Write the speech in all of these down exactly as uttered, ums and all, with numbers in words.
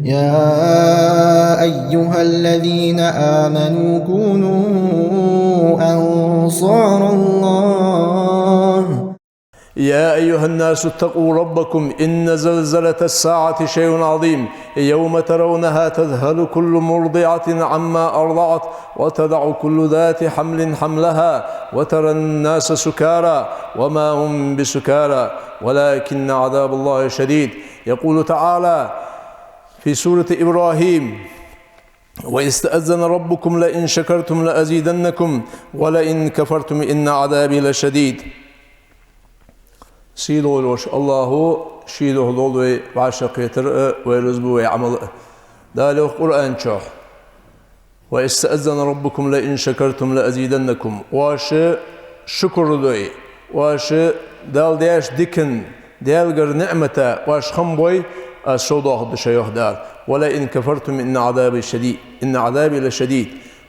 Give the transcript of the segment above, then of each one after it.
يا أيها الذين آمنوا كونوا أنصار الله. يا أيها الناس اتقوا ربكم إن زلزلة الساعة شيء عظيم يوم ترونها تذهل كل مرضعة عما أرضعت وتضع كل ذات حمل حملها وترى الناس سكارى وما هم بسكارى ولكن عذاب الله شديد. يقول تعالى في سورة إبراهيم: وإذ تأذن ربكم لئن شكرتم لأزيدنكم ولئن كفرتم إن عذابي لشديد. Сийдолаш Аллахӏо ший духьа долда вай вӏашагӏкхетар а, вай рузба, вай Ӏамал а. Дала йоах Къуръан чу: وإذ تأذن ربكم لئن شكرتم لأزيدنكم. Оаш шукр дой, оаш Дала деш дикан, Даьлагара ниӏмата оаш хам бой, аз сов доахаргда шоана, йоах Дала. ولئن كفرتم إن عذابي شديد، إن عذابي لشديد.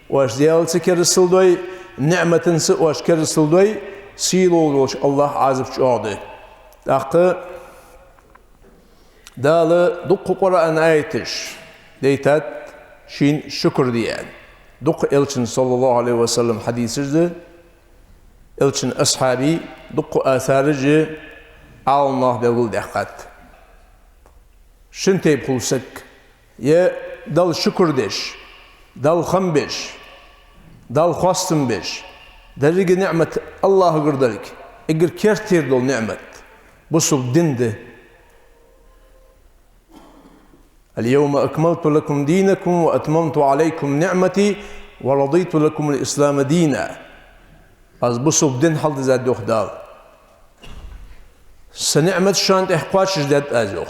Оаш Даьлаца керастал дой, ниӏматаца оаш керастал дой, сийдолаш Аллахӏ Ӏазап чӏоагӏа да. Тӏаккха Дала дукха Къуръан аяташ дайтад шийна шукр де аьнна. Дукха Элчан, صلى الله عليه وسلم, хьадисаш да, Элчан асхьабий дукха асараш а Ӏаламнаха белгалдаьккхад. Шин тайпа хул саг: е Далла шукр деш, Далла хам беш, Далла хоастам беш, деррига ниӏмат Аллахӏагара долга, эггара керттера дола ниӏмат бусалба дин да. اليوم أكملت لكم دينكم وأتممت عليكم نعمتي ورضيت لكم الإسلام دينا. Аз бусалба дин хьалдизад, йоах Дала. Са ниӏмат шоана тӏа кхоачашдаьд аз, йоах.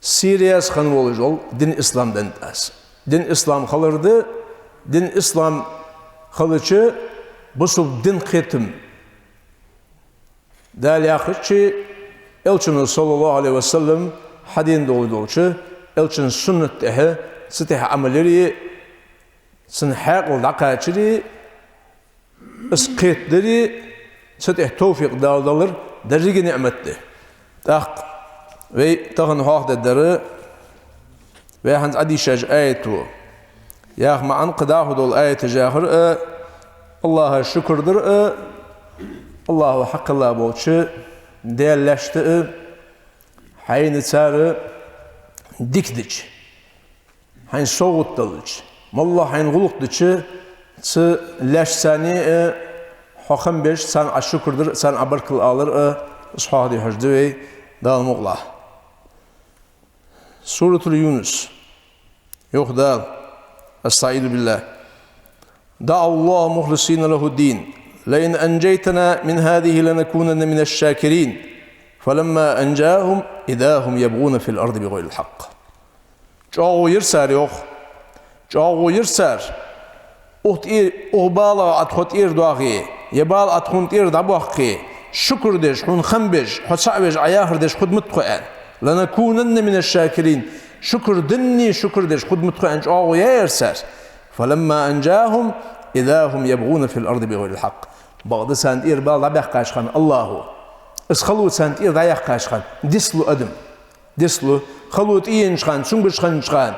Сирияза хинна волаш вола дин ислам деннад аз. Дин ислам хилар да, дин ислам хилча бусалба дин кхетам. Дала яхача, Элчано, صلى الله عليه وسلم, хьадена долаш долча Элчан суннат тӏа, цу тӏа Ӏамал яри, цун хьаькъал дӏакхачари, из кхетадари, цу тӏа товфикъ Дала далар деррига ниӏмат да. Тӏаккха вай тахан хьоахадергдар вай хӏанз Ӏодийшача аято яха маӏан, кхы дӏахо дола аяташ яхар а, Аллахӏа шукр дар а, Аллахӏо хьакхелла болча Даьла лаьшта а, хьайна цар дика дича, хьайна совгӏат делча, моллагӏа хьайна гӏулакх дича, цу лаьшта царна а хьо хам беш, царна Ӏа шукр дар а, царна Ӏа баркал алар а, из хьоахаде хьожаргда вай, Дала мукъалахь. سورة يونس. Йоах Дала: أستعيذ بالله. دعوا الله مخلصين له الدين لئن أنجيتنا من هذه لنكونن من الشاكرين فلما أنجاهم إذا هم يبغون في الأرض بغير الحق. ЧӀоагӀо йир цар, йоах. ЧӀоагӀо йир цар. Укх тӀе-, укх балагӀа Ӏа тхо тӀера доахе, е бала Ӏа тхона тӀера дӀабоаккхе, шукр деш, хьона хам беш, хьо цаӀ веш, Ӏа яхар деш хургда-м тхо, аьнна. لنكونن من الشاكرين. Шукр динни шукр деш хургда-м тхо, аьнна, чӀоагӀо яьяр цар. فلما أنجاهم إذا هم يبغون في الأرض بغير الحق. Бакъда царна тӀера бала дӀабаьккхача хана АллахӀо, из хало царна тӀера дӀаяьккхача хана, дицлу адам. Дицлу, хало тӀаенача хана, цамогаш хиннача хана,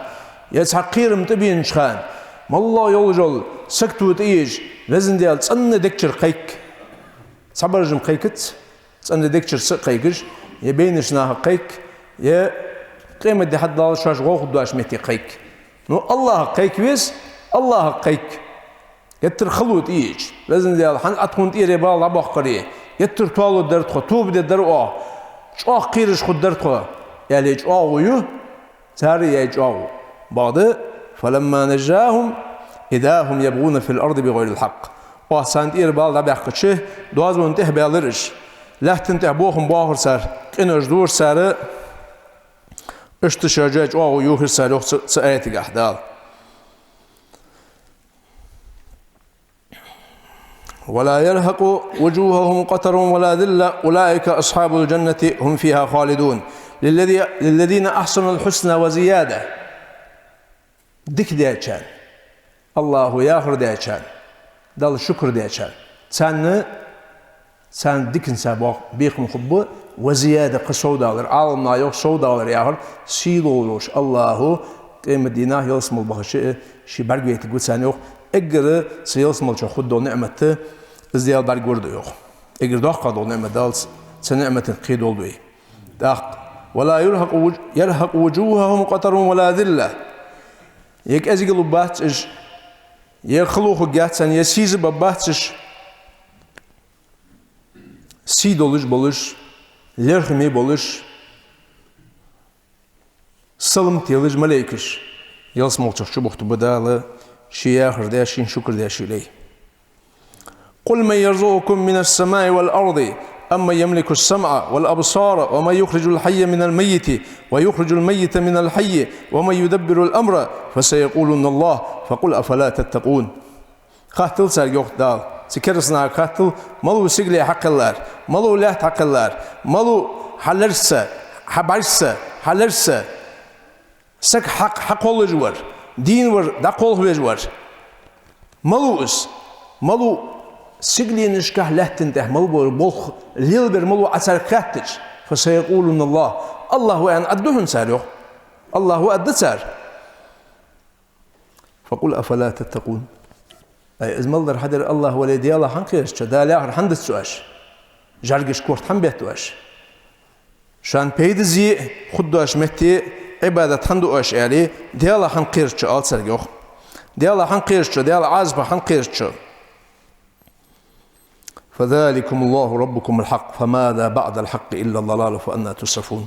е цхьа кхерам тӀабенача хана, моллагӀа йолаш йола сагото тӀаеш, Везан Даьла, цӀена дег чура кхайк. Цхьабараш-м кхайкац, цӀена дег чура ца а кхайкаш, е байнача нахага кхайк, е къематди хьадаллалца шоаш гӀо хургдоацача метте кхайк. Ну, АллахӀага кхайка веза, АллахӀага кхайк. Геттара хало тӀаеча, Везан Даьла, хӀанз Ӏа тхона тӀера бала дӀабоаккхаре, геттара тоалургдар тхо, тоба дергдар оаха, чӀоагӀа кхераш хургдар тхо, аьле чӀоагӀо ю цар яь чӀоагӀо. Бакъда, فلما نجاهم إذا هم يبغون في الأرض بغير الحق. Оаха царна тӀера бала дӀабаьккхача, доазон тӀехбаьлар уж. Лаьттан тӀа бохам боахар цар, къинош дора цар, иштта шоаш яь чӀоагӀо йохар цар, йоах цу, цу аятагахь Дала. ولا يرهق وجوههم قتر ولا ذلة أولئك أصحاب الجنة هم فيها خالدون. للذي-، للذين أحسنوا الحسنى وزيادة. Дика даьчарна, АллахӀо яхар даьчарна, Далла шукр даьчарна, царна, царна диканца бо-, бекхам хургба, وزيادة, кхы совдалар, Ӏаламнаха йоах, совдалар яхар, сий долаш волча АллахӀа къематдийнахьа ялсмала бахача ший бӀаргавайтаргва царна йоах, эггара цу ялсмале чу хургдола ниӀмат, из Даьла бӀаргагур да йоах. Эггара доккхагӀа дола ниӀмат Дала цу ниӀмата кхийдолда вай. ТӀаккха: ولا يرهق وج-, يرهق وجوههم قتر ولا ذلة. Е кӀезигалургбац уж, е халахургьяц царна, е сийсаза баргбац уж. Сий долаш болаш, лерхӀаме болаш, салам телаш малейкаш ялсмале чу чубухийтаргба Дала, ший яхар даь, шийна шукр даь ший лай. قل من يرزقكم من السماء والأرض أمن يملك السمع والأبصار ومن يخرج الحي من الميت ويخرج الميت من الحي ومن يدبر الأمر فسيقولون الله فقل أفلا تتقون. Хаьттал царга, йоах Дала, цу кераста нахага хаьттал, малав сигале хьакхеллар, малав лаьтта хьакхеллар, малав хьа лерашца, хьа бӀаргашца, хьа лерашца саг хьакх-, хьакхоллаш вар, дийна вар, дӀакхалхавеш вар. Малав из? Малав сигаленашкахьа, лаьттан тӀехьа мала бола болх лелабер малав Ӏа царга хаьттача, فسيقولون الله, АллахӀ ва аьнна аргда хьона цар, йоах. АллахӀ ва аргда цар. فقل أفلا تتقون. Ай, из мел дар хьадар АллахӀ вале, Даьлах хӀана кхераш ца, Дала яхар хӀана дац оаш? ЖӀаргаш корта хӀана бетт оаш? Шоана пайда, зе хургдола метте Ӏибадат хӀана ду оаш, аьле, Даьлах хӀана кхераш ца, оал царга, йоах. Даьлах хӀана кхераш ца, Даьла Ӏазапах хӀана кхераш ца? فذلكم الله ربكم الحق فماذا بعد الحق إلا الضلال فأنى تصرفون.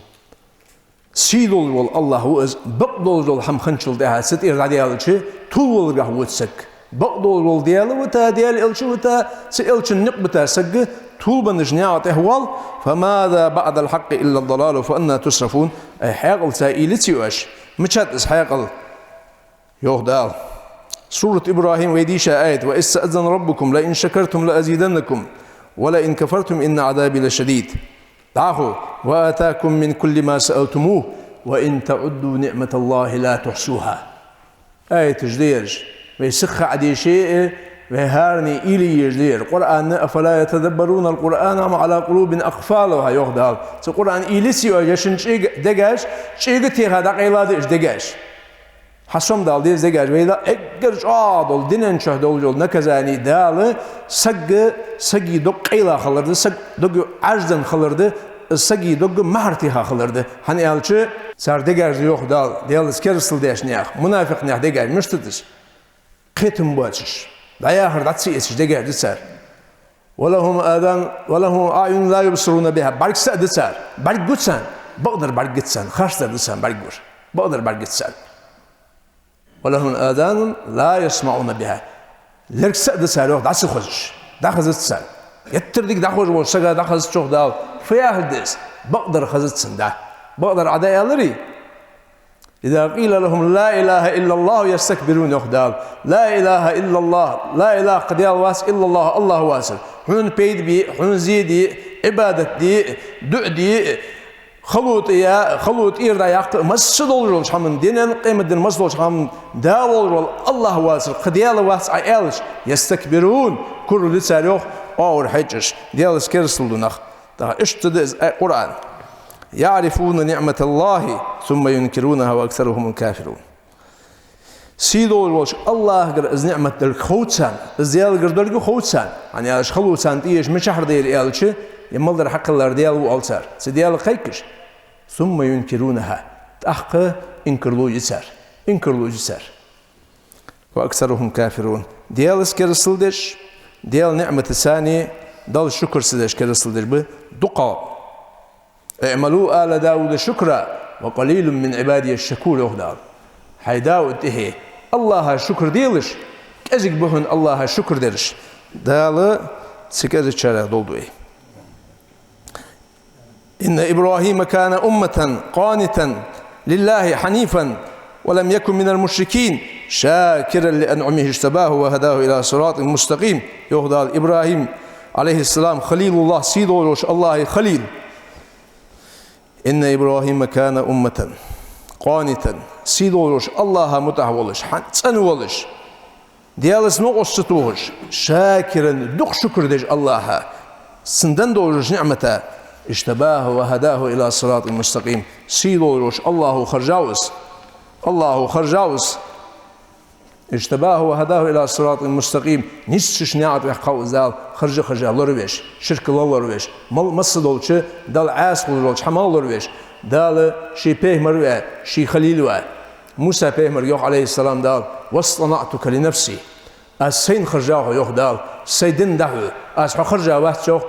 Сий долаш вола АллахӀ ва из, бакъ долаш дола хӀама хинначул тӀехьагӀа цу тӀера дӀадаьлча, тилаваларгахьа вода саг. Бакъ долаш вола Даьла вита, Даьла элча вита, цу элчан никъ бита саг тилабеннача наькъа тӀа воал, فماذا بعد الحق إلا الضلال فأنى تصرفون. Ай, хьаькъал ца ийла ци оаш? Мичад из хьаькъал? Йоах Дала. Сурат ИбрахӀим вай дийша аят: وإذ تأذن ربكم لئن شكرتم لأزيدنكم ولئن كفرتم إن عذابي لشديد. ДӀахо: وآتاكم من كل ما سألتموه وإن تعدوا نعمة الله لا تحصوها. Аяташ да ераш, вай сиха Ӏодеше а, вай хӀаране уйла е езаш да ер. Къуръан: أفلا يتدبرون القرآن أم على قلوب أقفالها, йоах Дала. Цу Къуръана уйла е цига оаш, е шун чӀега дегаш, чӀега теха дӀакъайла да уж дегаш. Хьасомадала деза дегаш, вай да эггара чӀоагӀа дола, дунен чу долаш дола наказани Дала сага, сага дог къайла хилар да, сага дог Ӏарждан хилар да, сага дог мухӀар теха хилар да. ХӀана аьлча, цар дегаш да, йоах Дала, Даьлаца керастал деш наьха, мунафикъ наьха дегаш, мишта да уж? Кхетам боацаш, дӀаяхар дӀа ца эцаш дегаш да цар. ولهم آذان، ولهم أعين لا يبصرون بها. БӀаргса а да цар, бӀарг гу царна, бакъдар бӀарг гиц царна, харцдар да царна бӀарг гуш, бакъдар бӀарг гиц царна. ولهم آذان لا يسمعون بها. Лергса а да цар, йоах, дӀа ца хозаш, дӀахазац царна. Геттара дика дӀахозаш волча сага дӀахазац, йоах Дала. Фу яхар да из? Бакъдар хазац цунна дӀа. Бакъдар Ӏа дӀааьлча, إذا قيل لهم لا إله إلا الله يستكبرون, йоах Дала. لا إله إلا الله, لا إله, кхы Даьла вац, إلا الله, АллахӀ воацар. Хьона пайда бе а, хьона зе де а, Ӏибадат де а, дуӀа де а, хало тӀа я-, хало тӀера дӀаяккха а, масса долаш долча хӀаман, дунен, къематден масса долча хӀаман да волаш вола АллахӀ воацар, кхы Даьла вац Ӏа аьлча, يستكبرون, курал ю цар, йоах, оагӀорахьежаш, Даьлаца керастал ду нах. ТӀаккха иштта да из, ай, Къуръан. يعرفون نعمة الله ثم ينكرونها وأكثرهم الكافرون. Сий долаш волча АллахӀагара из ниӀмат долга хов царна, из Даьлагара долга хов царна. ХӀана аьлча, хало царна тӀаеш мичахьара да ер аьлча, е мел дар хьакхеллар Даьла ва, оал цар. Цу Даьлага кхайкаш. ثم ينكرونها. ТӀаккха инкарло ю цар. Инкарло ю цар. وأكثرهم كافرون. Даьлаца керастал деш, Даьла ниӀматаца, Далла шукр ца деш, керастал деш ба дукхагӀа. اعملوا آل داود شكرا وقليل من عبادي الشكور, йоах Дала. Хьай Дауд тӀехье, АллахӀа шукр делаш, кӀезига ба хьона АллахӀа шукр дераш. Дала цу кӀезигачарех долда вай. إن إبراهيم كان أمة قانتا لله حنيفا ولم يك من المشركين شاكرا لأنعمه اجتباه وهداه إلى صراط مستقيم. Йоах Дала, ИбрахӀим, Ӏалайхи ссалам, Халилуллахь, сий долаш волча АллахӀа халил. إن إبراهيم كان أمة قانتا, сий долаш волча АллахӀа мутӀахьа волаш, хьа-, цӀена волаш, Даьлаца новкъост ца тохаш, شاكرا, дукха шукр деш АллахӀа, цунна денна долча ниӀмата, اجتباه وهداه إلى صراط مستقيم. Сий долаш волча АллахӀа хержав из. АллахӀа хержав из. اجتباه وهداه إلى صراط مستقيم. Нийсача наькъа тӀа ваьккхав из Дала, хержа-хержа лоравеш, ширках лоравеш, мал-, массадолча Далла Ӏаьса хулаш долча хӀамах лоравеш. Дала ший пайхамар ваь, ший халил ваь. Муса пайхамарга йоах, عليه السلام, Дала: واصطنعتك لنفسي. Аз сайна хержав хьо, йоах Дала, сай дина духьа. Аз хьо хержа вац, йоах,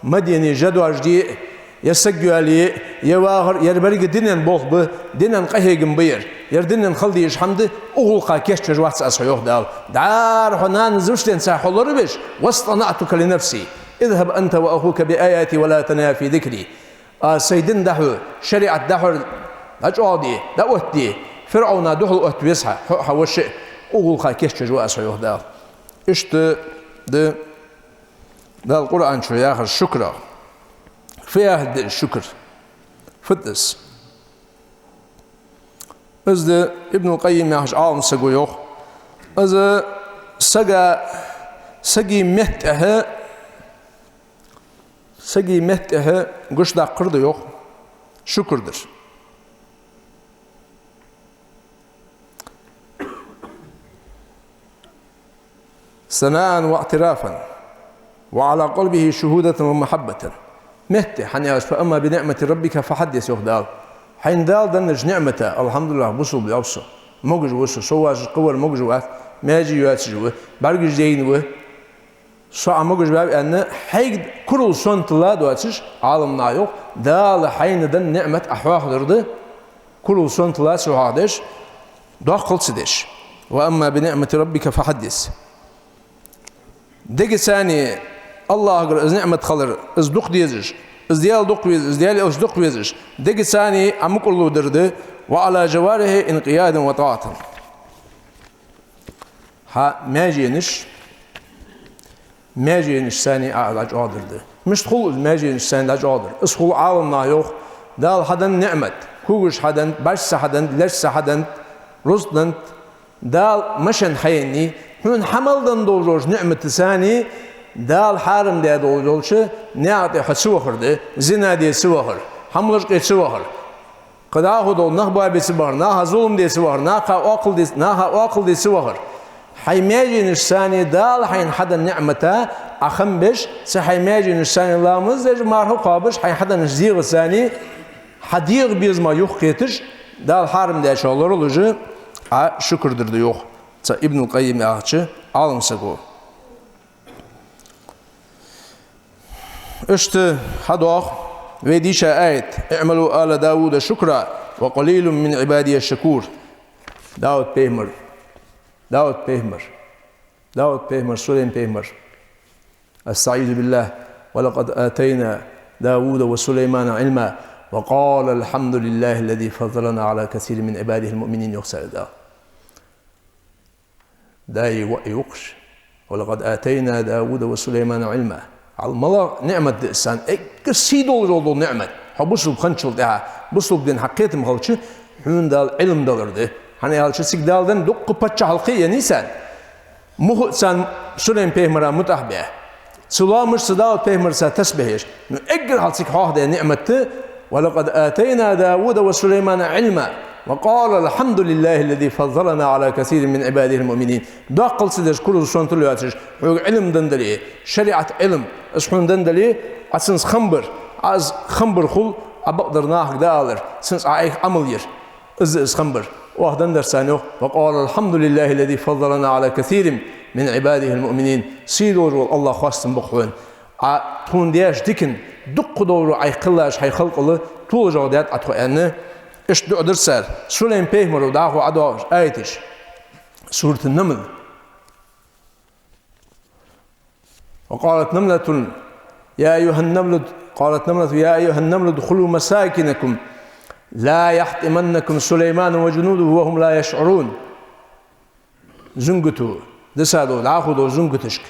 Мадьяне жадош де, е саг йоалае, е вахар, ер берригаш дина болх ба, дина къахьегам ба ер. Ер дина хила дезаш хӀама да, укх гӀулакха кийчвеш вац аз хьо, йоах Дала. ДӀаьра хьо нанас вуштенца хьо лоравеш, واصطنعتك لنفسي. اذهب أنت وأخوك بآياتي ولا تنيا في ذكري. Аз сай дина духьа, шариӀат духьа дӀачӀоагӀде, дӀаоттаде, ФирӀовна духьал отта веза хьо, хьо а, хьа воша а, укх гӀулакха кийчвеш ва аз хьо, йоах Дала. Иштта да Дала Къуръан чу яхар шукра. Фу яхилга да из шукр? Фу да из? Из да Ибнул Къаййим яхача Ӏалам саго йоах. Из сага, сага метта тӀа Сага метта тӀа гучадаккхар да, йоах, шукр дар. ثناء واعترافا وعلى قلبه شهودا ومحبة. Метта тӀа, хӀана аьлча, فأما بنعمة ربك فحدث, йоах Дала. Хьайна Дала деннача ниӀмата, الحمد لله, бусалба ваьв со. Могаш ва со, со воацаш кхывар могаш вац, маьже йоацаш ва, бӀаргаш дайна ва. Со Ӏа могаш ваьв аьнна, хьайга курал сонталла доацаш, Ӏаламнаха йоах, Дала хьайна денна ниӀмат Ӏа хьоахадар да, курал сонталла ца хьоахадеш, доккхал ца деш. وأما بنعمة ربك فحدث. Дегаца АллахӀагара из ниӀмат хилар, из дукха дезаш, из Даьла дукха везаш, из Даьла элча дукха везаш, дегаца Ӏа мукӀарло дар да, وعلى جوارحه انقيادا وطاعة. Хьа маьженаш, маьженашца Ӏа дӀачӀоагӀдар да. Мишта хул из маьженашца дӀачӀоагӀдар? Из хул, Ӏаламнаха йоах, Дала хьаденна ниӀмат, когаш хьаденнад, бӀаргса хьаденнад, лаьрхӀа хьаденнад, рузкъа деннад, Дала машен хьаеннай, хьона хьа мел денна долаш долча ниӀматаца Дала хьарам даь долаш долча наькъа тӀа хьо ца вахар да, зина де ца вахар, хӀама лочкъае ца вахар. Кхы дӀахо дола нах боабе ца бахар, наха зулам де ца вахар, наха оакхал де, наха оакхал де ца вахар. Хьай маьженашца Дала хьайна хьаденна ниӀмата Ӏа хам беш, цу хьай маьженашца ламаз деш, марха кхоабаш, хьайна хьаденнача дегӀаца хьа дегӀа безама юхакхеташ, Дала хьарам даьчох лоралуш, Ӏа шукр дар да, йоах цу Ибнул Къаййим яхача Ӏалам саго. Иштта хьадоагӀа вай дийша аят: اعملوا آل داود شكرا وقليل من عبادي الشكور. Дауд пайхамар, Дауд пайхамар, Дауд пайхамар, Сулейма пайхамар. أستعيذ بالله. ولقد آتينا داود وسليمان علما وقالا الحمد لله الذي فضلنا على كثير من عباده المؤمنين, йоах цар Дала. Даи воӀи ва-кх уж. ولقد آتينا داود وسليمان علما. Хьал мала ниӀмат да из царна, эггара сий долаш дола ниӀмат. Хьо бусалба хинначул тӀехьагӀа, бусалба дина хьа кхетам хилча, хьона Дала Ӏилма далар да. ХӀана аьлча, цига Дала денна дуккха паччахьалкхе еннай царна. Муха а царна Сулейма пайхамара мутӀахьа баь. Цу лоамашца, Дауд пайхамарца тасбихь еш. Ну, эггара хьалха цига хьоахадаь ниӀмат да: ولقد آتينا داود وسليمان علما وقالا الحمد لله الذي فضلنا على كثير من عباده المؤمنين. Доккхал ца деш, курал сонталла йоацаш, хьога Ӏилма денна дале, шариӀата Ӏилма, из хьона денна дале, Ӏа цунца хам бар, Ӏа из хам бар хул, Ӏа бакъдар нахага дӀаалар, цунца Ӏа Ӏайха Ӏамал яр. Из да из хам бар. Оаха денна дар царна, йоах: وقالا الحمد لله الذي فضلنا على كثير من عباده المؤمنين. Сий долаш вола АллахӀ хоастам ба-кх хьона. Ӏа тхона деш дикан дукха долаш, Ӏайха кхеллача хьай халкъал тоалашагӀа даьд Ӏа тхо, аьнна, иштта дуӀа дир цар. Сулейма пайхамара дӀахо ӀодоагӀаш аяташ. Сурат ан-Намл. وقالت نملة يا أيها النمل، قالت نملة يا أيها النمل ادخلوا مساكنكم لا يحطمنكم سليمان وجنوده وهم لا يشعرون. Зунгато, дисса дола, дӀахо дола зунгаташка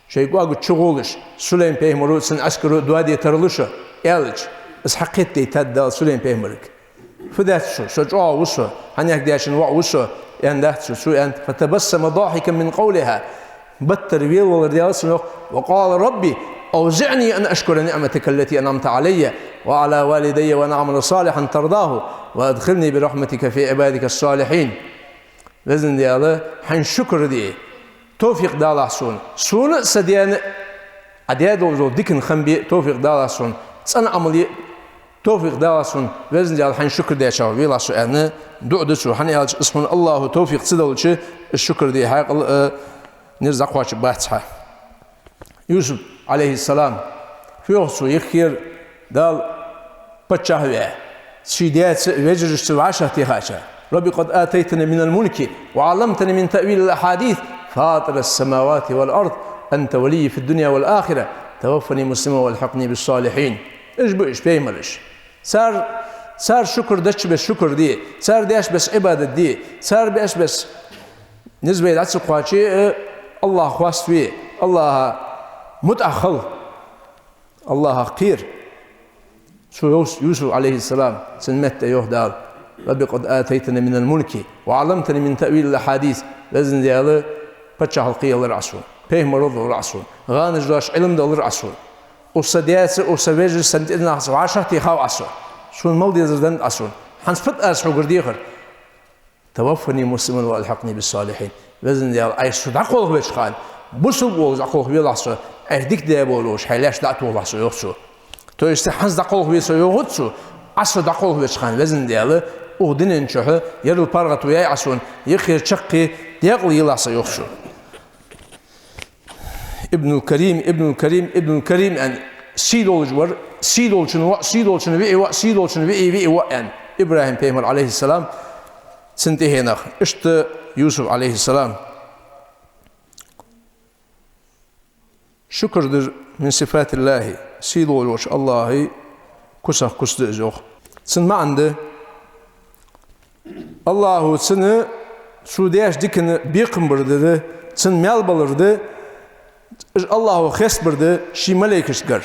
шоай кӀоагача чугӀолаш, Сулейма пайхамаро а цун Ӏаскаро а доаде тарлу шо, аьлча, из хьакхетадайтад Дала Сулейма пайхамарга. Фу даьд цо? Со чӀоагӀа ва со, хьанехк дешан воӀ ва со, аьнна дац цо. Цо аьннад: فتبسم ضاحكا من قولها. Баттара велавалар даьлар цунна, йоах: وقال رب أوزعني أن أشكر نعمتك التي أنعمت علي وعلى والدي وأن أعمل صالحا ترضاه وأدخلني برحمتك في عبادك الصالحين. Везан Даьла, хьайна шукр де товфикъ далахь сона, сона а са даьна а, Ӏа даь долча дикан хам бе товфикъ далахь сона, цӀена Ӏамал е товфикъ далахь сона, Везан Даьла, хьайна шукр дечох велахь со, аьнна, дуӀа ду цо, хӀана аьлча из хьона АллахӀа товфикъ ца далча, из шукр де хьаькъал а низам кхоачаш бац хьа. Юсуп, Ӏалайхи ссалам, фу йоах цо, йиххера Дала паччахь ваь, ший даьца а вежарашца а вӀашагӀтехача: رب قد آتيتني من الملك وعلمتني من تأويل الأحاديث فاطر السماوات والأرض أنت ولي في الدنيا والآخرة توفني مسلما وألحقني بالصالحين. Уж ба уж пайхамараш. Цар, цар шукр деш беса шукр де, цар деш беса Ӏибадат де, цар беш беса низ вай дӀа ца кхоаче а, АллахӀ хоаставе, АллахӀа мутӀахьа хила, АллахӀах кхера. Цо йоах, Юсуп, Ӏалайхи ссалам, цун метта йоах Дала: رب قد آتيتني من الملك وعلمتني من تأويل الأحاديث. Везан Даьла, паччахьал кхеялар Ӏа сона, пайхамарал долар Ӏа сона, гӀанаш дош Ӏилма далар Ӏа сона. Укх са даьца, укх са вежарашца, са тӀадийнача нахаца вӀашагӀтеха Ӏа со, сона мел дезар денна Ӏа сона. ХӀанз пат аз хьогара дехар: توفني مسلما وألحقني بالصالحين. Везан Даьла, Ӏайса со дӀакхалхавеча хана, бусалба волаш дӀакхалхавелахь со, Ӏайса дика даь болаш, хьай лаьш дӀа а тохалахь со, йоах цо. То есть хӀанз дӀакхалхаве со, йоахац цо, Ӏа со дӀакхалхавеча хана, Везан Даьла, укх дунен чухь ерал паргӀато яй Ӏа сона, йиххера чаккхе декъала елахь со, йоах цо. Ибнул Карим, Ибнул Карим, Ибнул Карим аьнна, сий долаш вар, сий долчун воӀ, сий долчун виӀий воӀ, сий долчун виӀий виӀий воӀ аьнна, ИбрахӀим пайхамар, Ӏалайхи ссалам, цун тӀехьенах. Иштта Юсуп, Ӏалайхи ссалам. Шукр дар من صفات الله, сий долаш волча АллахӀа куцех куц да из, йоах. Цун маӀан да: АллахӀа цунна цо деш диканна бекхам бар да, цунна маьл балар да, из АллахӀа хестабар да ший малейкашкара.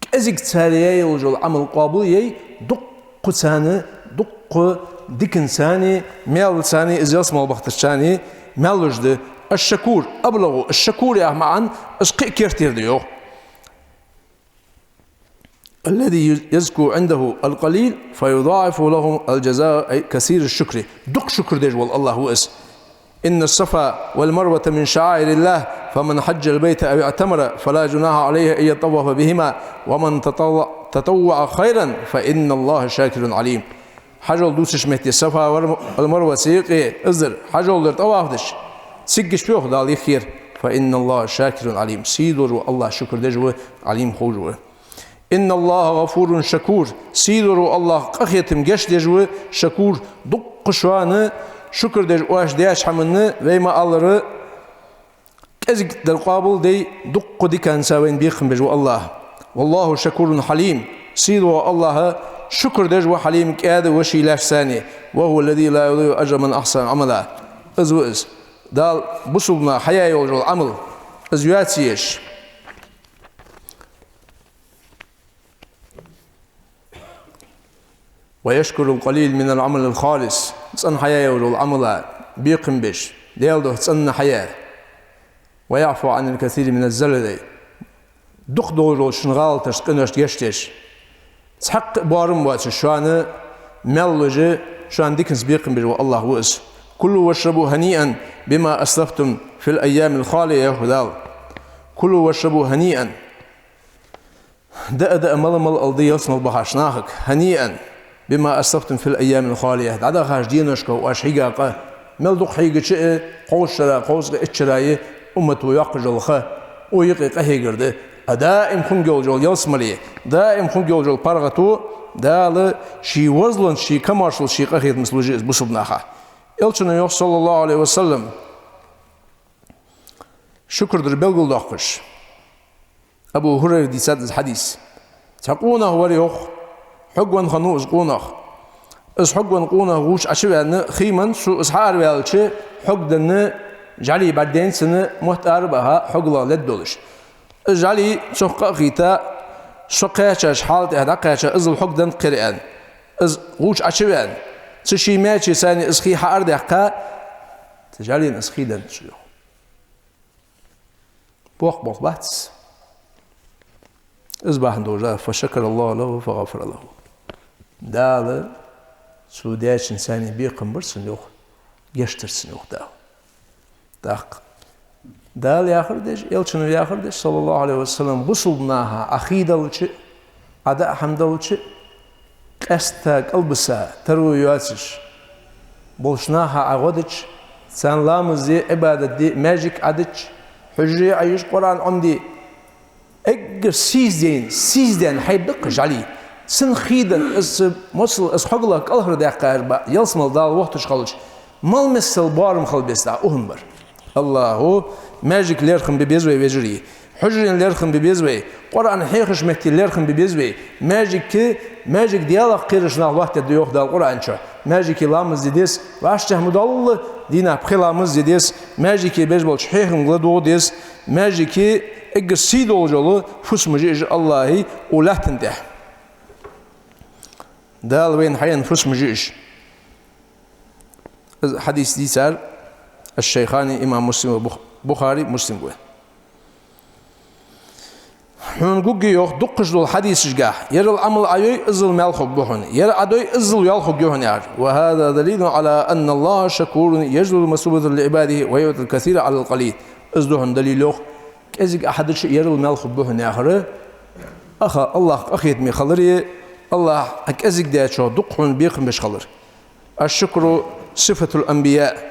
КӀезига цар яь йолаш йола Ӏамал къоабал яй, дуккха царна, дуккха диканца а, маьлаца а, из ялсмала бахийтачарна маьл луш да. الشكور أبلغ, الشكور яха маӀан из кхы а кертера да, йоах. الذي يزكو عنده القليل فيضاعف له الجزاء, أي كثير الشكر. Дукха шукр деш вола АллахӀ ва из. إن الصفا والمروة من شعائر الله فمن حج البيت أو اعتمر فلا جناح عليه أن يطوف بهما ومن تطوع, تطوع خيرا فإن الله شاكر عليم. Хьажол дувцача метте Сафа ва ал-Марва ца юкъе, из дар, хьажол дар, тӀаваф деш, циггаш, йоах Дала, йиххера: فإن الله شاكر عليم. Сий долаш вола АллахӀ шукр деш ва, Ӏалим ховш ва. إن الله غفور شكور. Сий долаш вола АллахӀ къахетам гешт деш ва, шакур, дуккха шоана шукр деш, оаш деча хӀаманна, вай ма аллара, кӀезига дар къоабал деш, дуккха диканца вайна бекхам беш ва АллахӀ. والله شكور حليم. Сий долаш вола АллахӀ шукр деш ва, Хьалим, кӀаьда ва ший лаьшца а. وهو الذي لا يضيع أجر من أحسن عملا. Из ва из. Дала бусалба наха хьаяь йолаш йола Ӏамал, из йоацаеш. ويشكر القليل من العمل الخالص. ЦӀена хьаяь йолаш йола Ӏамала бекхам беш, Даьла духьа цӀена хьаяь. ويعفو عن الكثير من الزلل. Дукха долаш долча шун гӀалаташта, къиношта гешт деш. Цхьаккха а боарам боацаш шоана маьл луш, шоана диканца бекхам беш ва АллахӀ ва из. كلوا واشربوا هنيئا بما أسلفتم في الأيام الخالية, йоах Дала. كلوا واشربوا هنيئا. Даа-даа, мала-мала ала да ялсмала бахача нахага. هنيئا بما أسلفتم في الأيام الخالية. ДӀадахача деношка оаш хьийга къа. Мел дукха хьийгача а, кховзткъа шера, кховзткъеи итт шера а уммато йоаккхаш йола ха укх юкъе къахьегар да. А даим хургйолаш йола ялсмале, даим хургйолаш йола паргӀато Дала ший возалонца, ший камаьршалца, ший къахетамца луш я из бусалба наха. Элчано йоах, صلى الله عليه وسلم, шукр дар белгалдоаккхаш. Абу Хурайрас дийцад из хьадис. Цхьа къонах вар, йоах, хьогвенна хиннав из къонах. Из хьогвенна къонах гӀувч Ӏочуваьнна, хий менна, цо из хьаараваьлча, хьогденна жӀали бӀаргадайнад цунна, мотт ара а баха, хьогалах ледда долаш. Из жӀали цох къа а хийтта, со кхаьчача хьала тӀа дӀакхаьча, иззал хьогденнад кхера, аьнна. Из гӀувч Ӏочуваьнна, цу ший маьчеца а из хий хьаарадаьккха, цу жӀалена из хий деннад цо, йоах. Боккха болх бац. Из бахьан долаш да, «فشكر الله له فغفر له». Дала цо даьчун царна бекхам бир цунна, йоах, гешт дир цунна, йоах Дала. ТӀаккха Дала яхар деш, Элчано яхар деш, صلى الله عليه وسلم, бусалба наха Ӏа хий далча, Ӏа даа хӀама далча, къаьстта кӀалбиса, таро йоацаш болча наха Ӏа гӀо дича, царна ламаз де, Ӏибадат де, маьждиг Ӏа дича, хьужаре Ӏа еш, Къуръан Ӏомаде, эггара сийсаза дайна, сийсаза даьнна хьайба да-кх уж, Ӏали. Цун хий даьнна, из, моцал, из хьогалах кӀалхардаьккха, ер ба, ялсмала Дала вохийташ хилча, мел миссел боарам хила беза дӀа, укхун бар. АллахӀа маьждиг лерхӀам бе беза вай, вежарий. Хьужарен лерхӀам бе беза вай. Къуръан хьехача метте лерхӀам бе беза вай. Маьждиг, маьждиг Даьлах кхераш нах лоаттадаьд, йоах Дала Къуръан чу. Маьждиге ламаз де деза, вӀаштӀехьа ма доллалца, дийнахьа пхи ламаз де деза, маьждиге беш болча хьехамга ладувгӀа деза, маьждиге эггара сий долаш йола фусамаш я уж АллахӀа укх лаьттан тӀа. Дала вайна хьаенна фусамаш я уж. Из хьадис дийцар аш-Шайхани, имам Муслим ва, Бух-, Бухари, Муслим ва. Хьона гургья, йоах, дуккхача долча хьадисашкахь: «Ерал Ӏамал Ӏа йой, иззал маьл хургба хьона. Ер Ӏа дой, иззал йоал хургья хьона», яхаш. «وهذا دليل على أن الله شكور يجزل المثوبة لعباده ويعطي الكثير على القليل». Из да хьона далил, йоах, кӀезига Ӏа хьадича, ерал маьл хургба хьона яхар. Аха, АллахӀ къахетаме хилар, АллахӀ Ӏа кӀезига даьчох дукха хьона бекхам беш хилар. «الشكر صفة الأنبياء».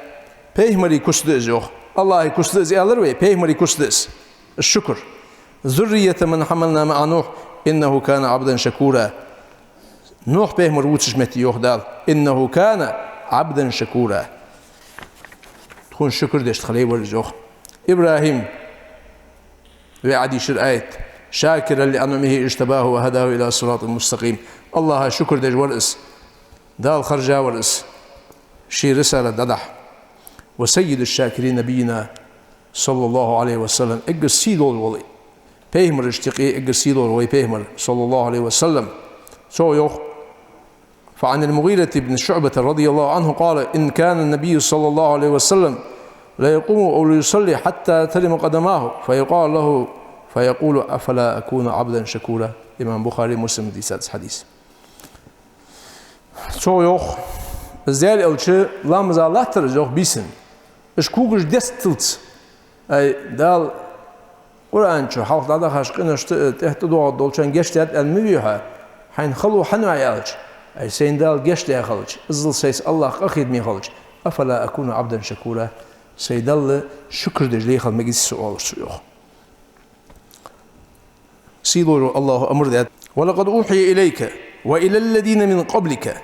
Пайхамарий куц да из, йоах. АллахӀа куц да из аьлар вай, пайхамарий куц да из. «الشكر. ذرية من حملنا مع نوح، إنه كان عبدا شكورا». Нухь пайхамар вувцача метте йоах Дала: «إنه كان عبدا شكورا». Тхона шукр деш хилар из, йоах. ИбрахӀим, вай Ӏодийшар аят: «شاكرا لأنعمه اجتباه وهداه إلى صراط مستقيم». АллахӀа шукр деш вар из. Дала хержа вар из ший рисалат дӀадахьа. «وسيد الشاكرين نبينا صلى الله عليه وسلم». Эггара сий долаш вола пайхамарашта юкъе эггара сий долаш вай пайхамар, صلى الله عليه وسلم. Цо йоах: «فعن المغيرة بن شعبة رضي الله عنه قال: إن كان النبي صلى الله عليه وسلم ليقوم أو ليصلي حتى ترم قدماه، فيقال له، فيقول: أفلا أكون عبدا شكورا». Имам Бухари, Муслима дийцад из хьадис. Цо йоах, из Даьла Элча ламаза латтар из, йоах, бийсан. Уж когаш десталца. Ай, Дала Къуръан чу хьалха дӀадахача къиношта тӀехьа тӀадоагӀаш долчарна гешт даьд аьнна ма вий хьо, хьайна хало хьан ваьлча, ай, сайна Дала гешт даь хилча, иззал сайца АллахӀ къахетаме хилча, «أفلا أكون عبدا شكورا», сай Далла шукр деш лехал мегаций со, оалаш цо, йоах. Сий долаш вола АллахӀа амар даьд: «ولقد أوحي إليك وإلى الذين من قبلك».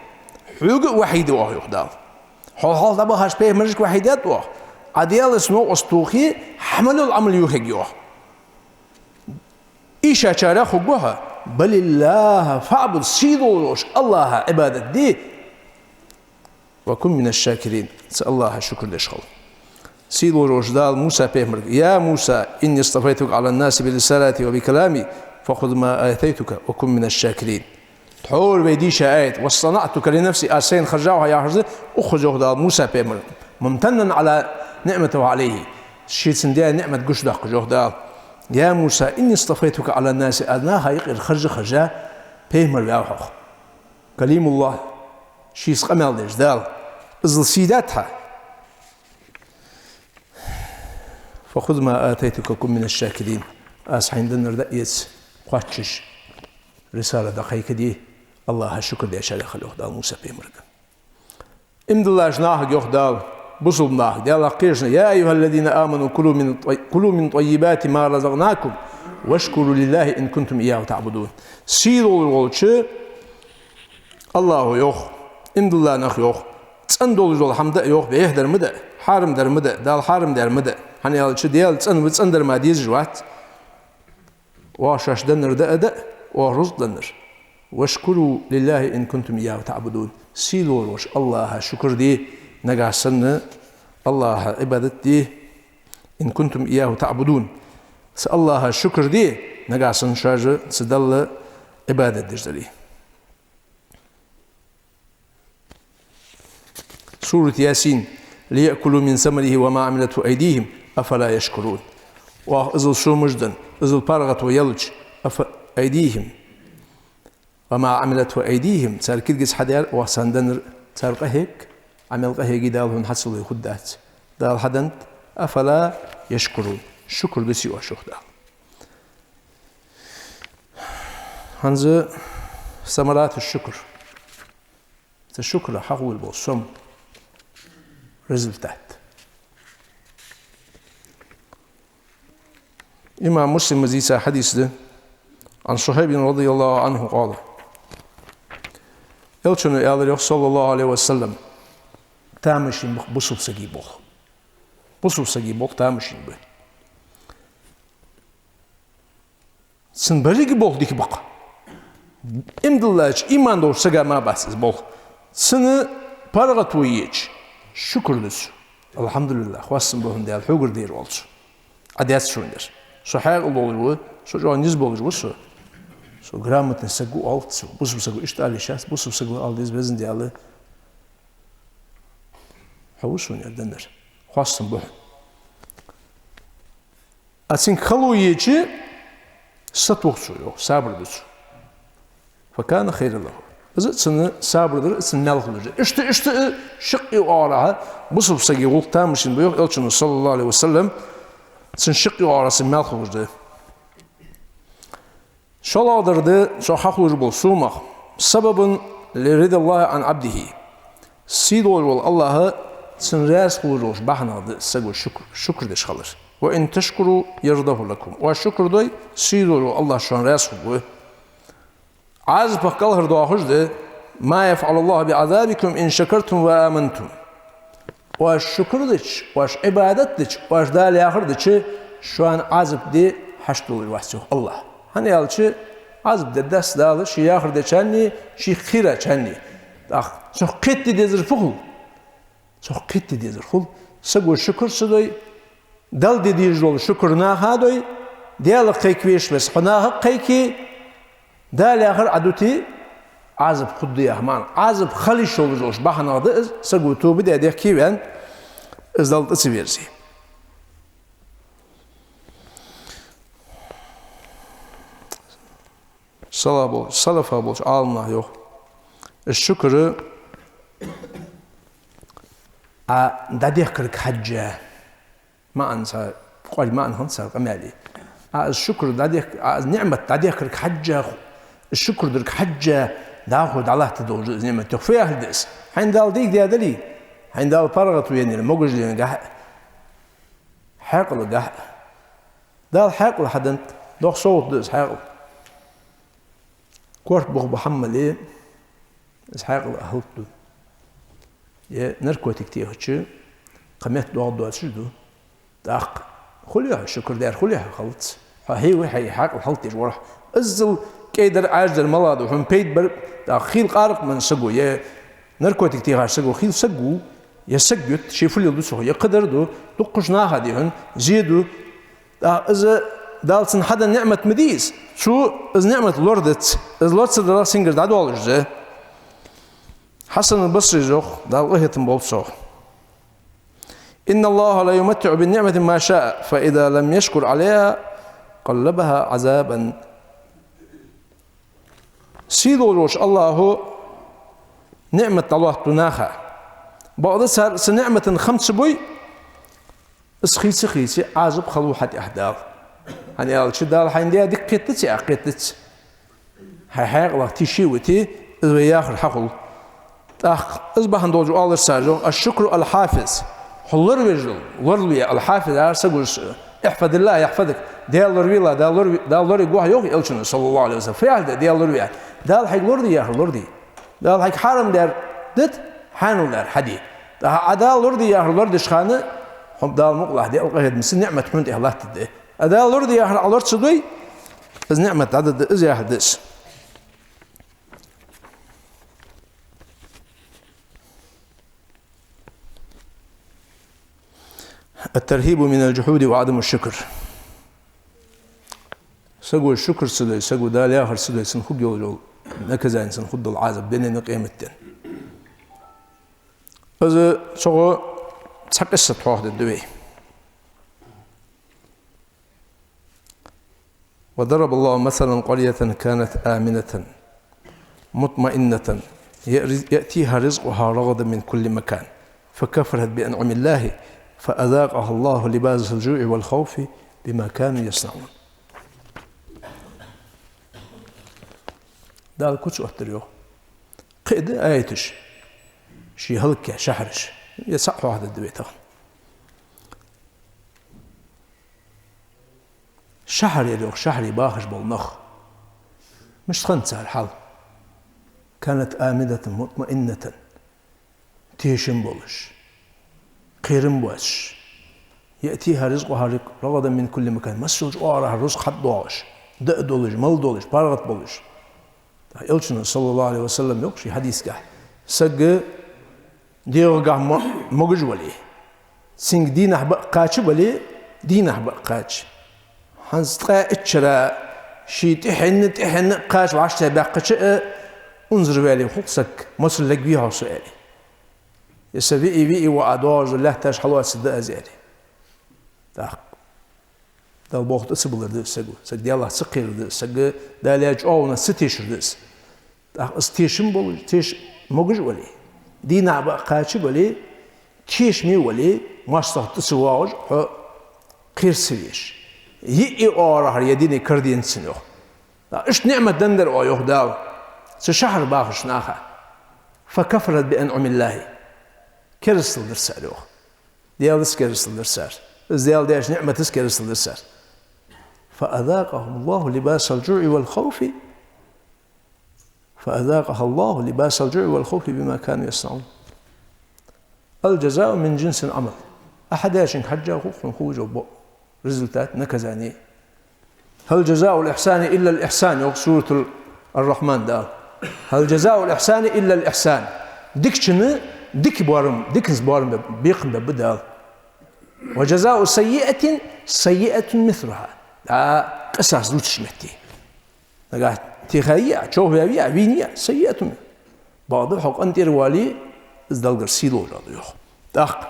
Хьога а вахьий даьд оаха, йоах Дала. Хьол хьалха дӀабахача пайхамарашка вахьий даьд оаха. Ӏа Даьлаца новкъост тохе, хьа мел йола Ӏамал йохаергья оаха. Ийшачарех хургва хьо. «بل الله فاعبد», сий долаш волча АллахӀа Ӏибадат де. «وكن من الشاكرين», цу АллахӀа шукр деш хила. Сий долаш волча Дала Муса пайхамарга: «يا موسى إني اصطفيتك على الناس برسالاتي وبكلامي فخذ ما آتيتك وكن من الشاكرين». Тхьовра вай дийша аят: «واصطنعتك لنفسي», аз сайна хержав хьо яхаш да, укхаза йоах Дала Муса пайхамарга, «ممتنا على نعمته عليه», ше цунна даь ниӀмат гучадоаккхаш йоах Дала: «يا موسى إني اصطفيتك على الناس», аз наха юкъера хержа-хержа пайхамар ваьв хьох. Калимуллахь, шийца къамаьл деш Дала, иззал сий даьд хьа. «فخذ ما آتيتك وكن من الشاكرين». Аз хьайна деннар дӀаэца, кхоачаш, рисалат дӀакхайкаде, АллахӀа шукр дечарех хила, йоах Дала Муса пайхамарга. Иман диллача нахага йоах Дала, бусалба нахага, Даьлах кхерача: «يا أيها الذين آمنوا كلوا من طي-، كلوا من طيبات ما رزقناكم واشكروا لله إن كنتم إياه تعبدون». Сий долаш волча АллахӀа йоах, иман дилла нах йоах, цӀена долаш дола хӀама даа, йоах, бӀеха дар ма даа, хьарам дар ма даа, Дала хьарам даьр ма даа. ХӀана аьлча Даьла цӀена ва, цӀена дар мара дезаш вац. Оаха шоашта деннар даа а даа, оаха рузкъ деннар. «واشكروا لله إن كنتم إياه تعبدون». Сий долаш волча АллахӀа шукр де, нагахьа санна АллахӀа Ӏибадат де, «إن كنتم إياه تعبدون». Цу АллахӀа шукр де, нагахьа санна шоаш цу Далла Ӏибадат деш дале. Сурат Ясин: «ليأكلوا من ثمره وما عملته أيديهم أفلا يشكرون». Оаха иззал сомаш денна, иззал паргӀато елча, афа-, أيديهم وما عملته أيديهم, цар кулгаца хьадаьр, оаха царна деннар, цар къахьег, Ӏамал къахьега Дала хьона хьа ца лой хургдац. Дала хьаденнад, أفلا يشكرون, шукр деций оаш, йоах Дала. ХӀанз ثمرات الشكر. Цу шукра хьахулаш бола сом, результат. Имам Муслима дийца хьадис да, عن صهيب رضي الله عنه قال: Элчано аьлар, йоах, صلى الله عليه وسلم: тамашийна ба бусалба сага болх. Бусалба сага болх тамашийна ба. Цун беррига болх дика ба-кх. Иман долча, иман долча сага мара бац из болх. Цунна паргӀато еча, шукр ду цо. الحمد لله, хоастам ба хьона, Даьла, хьогара дера оал цо. Ӏа даьд сона ер. Со хьаькъал долаш ва, со чӀоагӀа низ болаш ва со. Со грамотни саг ва оал цо. Бусалба саго иштта ала йиш яц, бусалба саго ала деза: Веза Даьла, хьо ва сона ер деннар. Хоастам ба хьона. А цунга хало еча, сатох цо, йоах, сабар ду цо. فكان خيرا له. Из цунна сабар дар, из цунна маьл хулаш да. Иштта, иштта шаккхе оагӀорахьа бусалба сага гӀулакх тамашийна ба, йоах Элчано, صلى الله عليه وسلم, цунна шаккхе оагӀорахьа цунна маьл хулаш да. ШоллагӀдар да цох хьахулаш бола сомах: سبب لرضا الله عن عبده. Сий долаш вола АллахӀ цунна раьза хулаш долча бахьанах да саго шукр, шукр деш хилар. وإن تشكروا يرضه لكم. Оаш шукр дой, сий долаш вола АллахӀ шоана раьза хургва. Ӏазапах кӀалхардоахаш да: ما يفعل الله بعذابكم إن شكرتم وآمنتم. Оаш шукр дича, оаш Ӏибадат дича, оаш Дала яхар дича, шоана Ӏазап де хьашт долаш вац, йоах АллахӀ. ХӀана аьлча, Ӏазап дергдац Дала ший яхар дечарна, шийх кхерачарна. ТӀаккха цох кхетаде дезар фу хул? Цох кхетаде дезар хул: саго шукр ца дой, Далла де дезаш дола шукр наха дой, Даьлах кхайка везаш веса, хьо нахах кхайке, Дала яхар Ӏа дите, Ӏазап хургда яха маӀан. Ӏазап хила йиш йолаш йолча бахьанах да из, саго тоба даь, дехке ваьнна, из Далла тӀа ца верзе. Сала бол-, салафа болча Ӏаламнаха йоах: из шукр Ӏа дӀадехкарга хьежжа, маӀан цар, кӀоарга маӀан хиннад цар къамаьла. Ӏа из шукр дӀадех-, Ӏа из ниӀмат дӀадехкарга хьежжа, из шукр дарга хьежжа, дӀахо дӀалатта долаш да из ниӀмат, йоах. Фу яхилга да из? Хьайна Дала дийга даь дале, хьайна Дала паргӀато еннаяр могашале гахь а, хьаькъале гахь а. Дала хьаькъал хьаденнад, доккха совгӀат да из хьаькъал. Корта бух ба хӀама мале, из хьаькъал а хӀалат ду. Е наркотик техача, кхы метта доагӀаргдоацаш ду. ТӀаккха хуле хьо, шукр даьр хуле хьо, хӀалац. Хьо хье ва, хьай хьаькъал хӀалат деш вар хьо. Иззал кӀайдар, Ӏаьржадар малагӀа да, хьона пайда бар, тӀаккха хийла къаракъ менна саго, е наркотик техача саго хийла саг ва, е саг ютт, ше фу леладу цох, е кхыдар ду, дуккхача наха, дий хьона, зе ду. ТӀаккха из Дала цунна хьаденна ниӀмат ма дий из. Цо из ниӀмат лорадац. Из лоацаргдалах цунгара дӀадоалаш да. Хьасан аль-Басрис йоах, Дала къахетам болба цох: إن الله ليمتع بالنعمة من شاء، فإذا لم يشكر عليها قلبها عذابا. Сий долаш волча АллахӀо ниӀмат дӀалоаттаду наха. Бакъда цар цу ниӀмата хам ца бой, из хийца-хийце Ӏазап хилу хьа тӀа Дала. ХӀана аьлча, Дала хьайна даь дика кхетадац, а кхетадац. Хьай хьаькъалах тише а вите, из вай яхар хьахул. ТӀаккха из бахьан долаш оалар цар, йоах: الشكر الحافظ. Хьо лоравеш дола, лоралу е, الحافظ, ара сагуш, احفظ الله يحفظك. Даьла лоравелахь, Дала лораве-, Дала лоравергва хьо, йоах Элчано, صلى الله عليه وسلم. Фу яхилга да Даьла лораве? Дала хьайга лораде яхар лораде. Дала хьайга хьарам даьр дита, хьанал даьр хьаде. ТӀаккха Ӏа Дала лораде яхар лорадеча хана, хьо Дала мукъалахь, Даьла къахетамца ниӀмат хьона тӀа латтаргда. А Дала лораде яхар Ӏа лора ца дой, из ниӀмат дӀадоагӀаргда, из яхар да из. الترهيب من الجحود وعدم الشكر. Саго шукр ца дой, саго Дала яхар ца дой, цунна хургйолаш йола наказани, цунна хургдола Ӏазап дунен а, къематден. Из цох цхьа къиссат хьоахадергда вай. وضرب الله مثلا قرية كانت آمنة مطمئنة يأتيها رزقها رغدا من كل مكان فكفرت بأنعم الله فأذاقها الله لباس الجوع والخوف بما كانوا يصنعون. Дала куц оттар йоах. Кхы а да аяташ, ший хӀалакъяь шахьараш. Е цхьаъ хьоахадаьд вай тахан. Шахьар яр йоах, шахьаре бахаш бола нах. Мишта хиннад цар хьал? كانت آمنة مطمئنة. Тешам болаш, кхерам боацаш. يأتيها رزقها رغدا من كل مكان. Массайолча оагӀорахьара рузкъа хьатӀадоагӀаш, даа долаш, мала долаш, паргӀата болаш. Элчано, صلى الله عليه وسلم, йоах ший хьадисагахь: саг дегӀагахьа мо-, могаш вале, цунга дийнахьа бакъ кхаьча бале, дийнахьа бакъ кхаьча, хӀанз ткъаь итт шера ший тӀехьенна, тӀехьенна кхача вӀаштӀехьа баьккхача а, унзара ваьле хул саг, моцал лергвий хьо со, аьле. Е са виӀий, виӀий воӀа доагӀаш дола лаьтташ хьалоацаргда аз, аьле. ТӀаккха Дала боху тӀа ца балар да из саго, саг Даьлах ца кхерар да из, саг Дала яь чӀоагӀонах ца тешар да из. ТӀаккха из тешам болаш, теш-, могаш а вале, дийнахьа бакъ кхаьча а бале, тешаме а вале, моастагӀа тӀа ца воагӀаш, хьо кхера ца везаш, йиъ оагӀорахьара е дин караденна цунна, йоах. ТӀаккха иштта ниӀмат деннадар оаха, йоах Дала, цу шахьаре бахача наха. فكفرت بأنعم الله. Керастал дир цар, йоах. Даьлаца керастал дир цар. Из Даьла даьча ниӀматаца керастал дир цар. فأذاقهم الله لباس الجوع والخوف. فأذاقها الله لباس الجوع والخوف بما كانوا يصنعون. الجزاء من جنس العمل. Ӏа хьадаьчунга хьежжа хул хьона хулаш бола результат, наказание. هل جزاء الإحسان إلا الإحسان, йоах Суратуль-Рахьман Дала. هل جزاء الإحسان إلا الإحسان. Дикачунна дика боарам, диканца боарам бе-, бекхам бергба Дала. وجزاء سيئة سيئة مثلها. ДӀа къисас дувцача метте. Нагахь тӀехьа ваьве а, човхаваьве а, вийна а, سيئة. Бакъда хьо къинтӀера вале, из Даллагара сий долаш да, йоах. ТӀаккха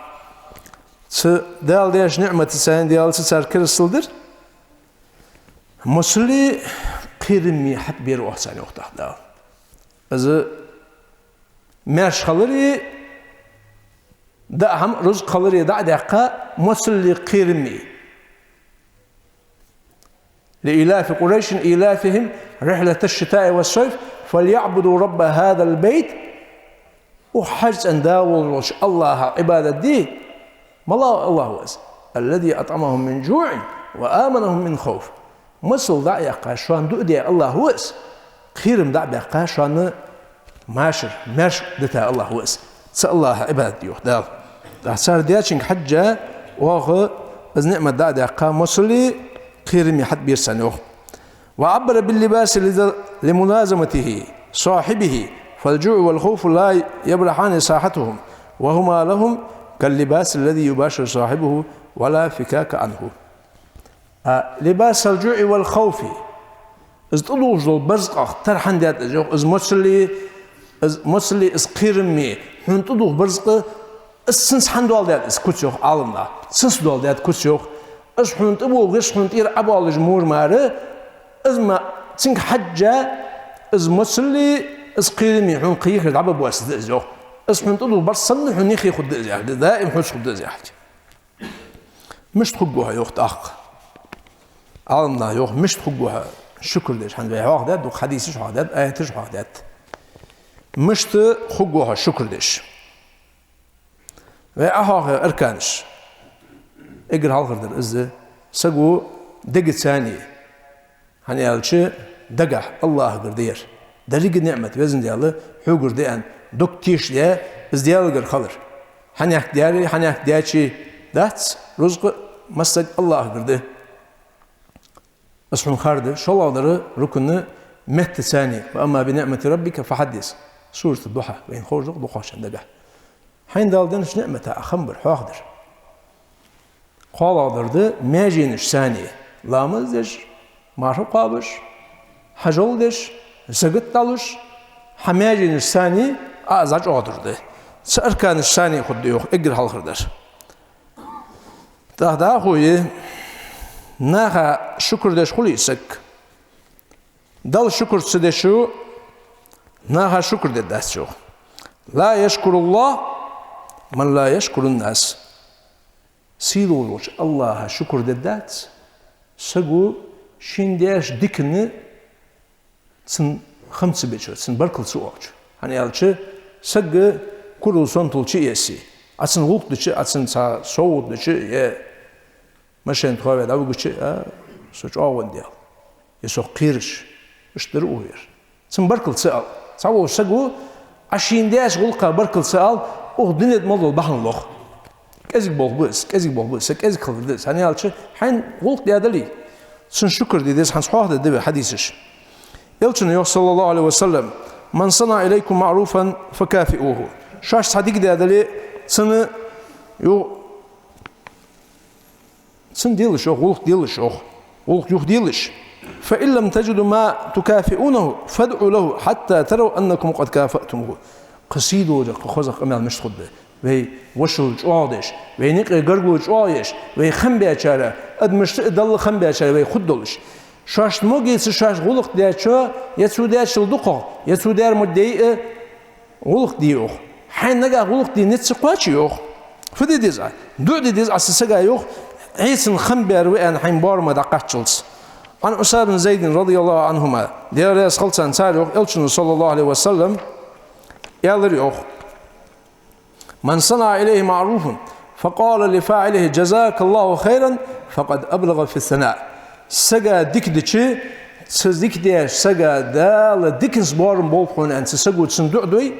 цу Дала даьча ниӀматаца, Даьлаца цар керастал дир. Моцаллеи кхераме хьатӀабер оаха царна, йоах тӀаккха Дала. Из маьрша хилари, даа хӀама, рузкъа хилари дӀа а даьккха, моцаллеи кхерамеи. لإيلاف قريش إيلافهم رحلة الشتاء والصيف فليعبدوا رب هذا البيت. Укх хьажцӀен да волаш волча АллахӀа Ӏибадат де. МалагӀа АллахӀ ва из? الذي أطعمهم من جوع وآمنهم من خوف. Моцал дӀа а яьккха, шоана дуӀа даь АллахӀ ва из. Кхерам дӀа а баьккха, шоана машар, маьрша дита АллахӀ ва из. Цу АллахӀа Ӏибадат де, йоах Дала. ТӀаккха цар даьчунга хьежжа, оаха из ниӀмат дӀа а даьккха, моцаллеи кхераме хьатӀабер царна, йоах. وعبر باللباس لملازمته صاحبه فالجوع والخوف لا يبرحان ساحتهم وهما لهم كاللباس الذي يباشر صاحبه ولا فكاك عنه. А, لباس الجوع والخوف. Из тӀадувхаш дола барзкъах тара хӀана даьд из, йоах, из моцаллеи, из моцаллеи, из кхераме, хьона тӀадувха барзкъа, из цунца хӀана доаладаьд из куц, йоах Ӏаламнаха. Цунца доаладаьд куц, йоах. Из хьона тӀабувхаш, хьона тӀера Ӏобоалаш мора мара, из ма, цунга хьежжа, из моцаллеи, из кхераме хьона кхы ехар дӀабаргбоацаргда из, йоах. Из хьона тӀадувха барзкъа санна хьона юхе хургда из, яхилга да, даим хьоца хургда из, яхилга. Мишта хургва хьо, йоах тӀаккха? Ӏаламнаха йоах, мишта хургва хьо шукр деш? ХӀанз вай хьоахадаьд, дукха хьадисаш хьоахадаьд, аяташ хьоахадаьд. Мишта хургва хьо шукр деш? Вай Ӏохьоахайо арканаш. Эггара хьалхардар из да, саго дегаца цани, хӀана аьлча, дагахь АллахӀагара да ер. Деррига ниӀмат Везан Даьла хьогара да аьнна, дог тешаш да, из Даьлагара хилар. Хьанехк даьри, хьанехк даьчи дац, рузкъа массаг АллахӀагара да. Из хьона хар да, шоллагӀдар рукн метта цани, وأما بنعمة ربك فحدث. Сурат Духьа, вайна ховш да-кх дукхагӀчарна дагахь. Хьайна Дала деннача ниӀматах Ӏа хам бар, хьоахадар. КхоалагӀдар да маьженаш цани, ламаз деш, марха кхоабаш, хьажол деш, закат дӀалуш, хьа маьженаш цани Ӏа из чӀоагӀдур да. Цу арканаш цани хургда, йоах, эггара хьалхардар. ТӀаккха дӀахо е, наха шукр деш хуле саг, Далла шукр ца деш, наха шукр дергдац, йоах. لا يشكر الله من لا يشكر الناس. Сийдолаш волча АллахӀа шукр дергдац саго шийна деш диканна цунна хам ца бечо, цунна баркал ца оалачо. ХӀана аьлча, саг курал сонтал чуэссе, Ӏа цунна гӀулакх дича, Ӏа цунна цхьа совгӀат дича, е машен тхове дӀавигача, а, со чӀоагӀо ва, Даьла, е сох кхераш, иштта дар укхо ер. Цунна баркал ца ала. Цхьаволча саго Ӏа шийна деча гӀулакха баркал ца ала, укх дунен тӀа мел дола бахьан лох. КӀезига болх ба из, кӀезига болх ба из, са кӀезига хилар да из. ХӀана аьлча, хьайна гӀулакх даь дале, цунна шукр де деза, хӀанз хьоахадаьд вай хьадисаш. Элчано йоах, صلى الله عليه وسلم: «من صنع إليكم معروفا فكافئوه». Шоашта цхьа дика даь дале, цунна ю-, цунна делаш, йоах, гӀулакх делаш, йоах, гӀулакх юхаделаш. «فإن لم تجدوا ما تكافئونه فادعوا له حتى تروا أنكم قد كافأتموه». Кхы сийдолаш, кхы хоза къамаьл мишта хургда? Вай вошал чӀоагӀдеш, вай наькъа гаргало чӀоагӀъеш, вай хам бечара, адамашта а Далла хам бечара вай хургдолаш. Шоашта мо гица шоаш гӀулакх дечо, е цо дечул дукхагӀа, е цо дер мо дайа, гӀулакх де, йоах. Хьайна нагахь гӀулакх де низ ца кхоаче, йоах, фу де деза Ӏа? ДуӀа де деза Ӏа цу сага, йоах, Ӏа цунна хам бер ва аьнна хьайна боарам дӀакхаччалца. عن عثمان بن زيد رضي الله عنهما, Даьла раьза хилва царна, цар йоах, Элчано, صلى الله عليه وسلم, аьлар, йоах: «من صنع إليه معروفا فقال لفاعله جزاك الله خيرا فقد أبلغ في الثناء». Сага дика дича, цу дика деча сага Дала диканца боарам болба хьона аьнна, цу саго цунна дуӀа дой,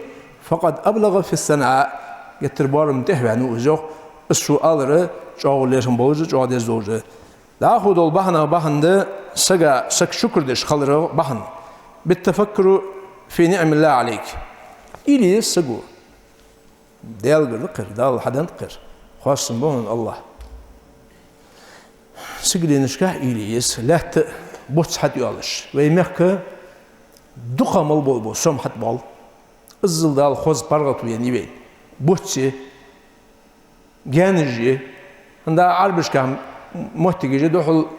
«فقد أبلغ في الثناء», геттара боарам тӀехваьннав из, йоах. Из цо алар чӀоагӀа лерхӀам болаш да, чӀоагӀа деза долаш да. ДӀахо дола бахьанех бахьан да сага, саг шукр деш хилара бахьан: «بالتفكر في نعم الله عليك». Уйла е еза саго. Даьлагара да-кх ер, Дала хьаденнад-кх ер. Хоастам ба хьона, АллахӀ. Сигаленашка уйла е еза, лаьтта а, буц а хьатӀайоалаш. Вай мехка дукха мел бола сом хьатӀабоал. Иззал Дала хоза паргӀато еннай вайна. Буц я, гаьнаш я. ХӀанз Ӏарбашка моттигаш я духьал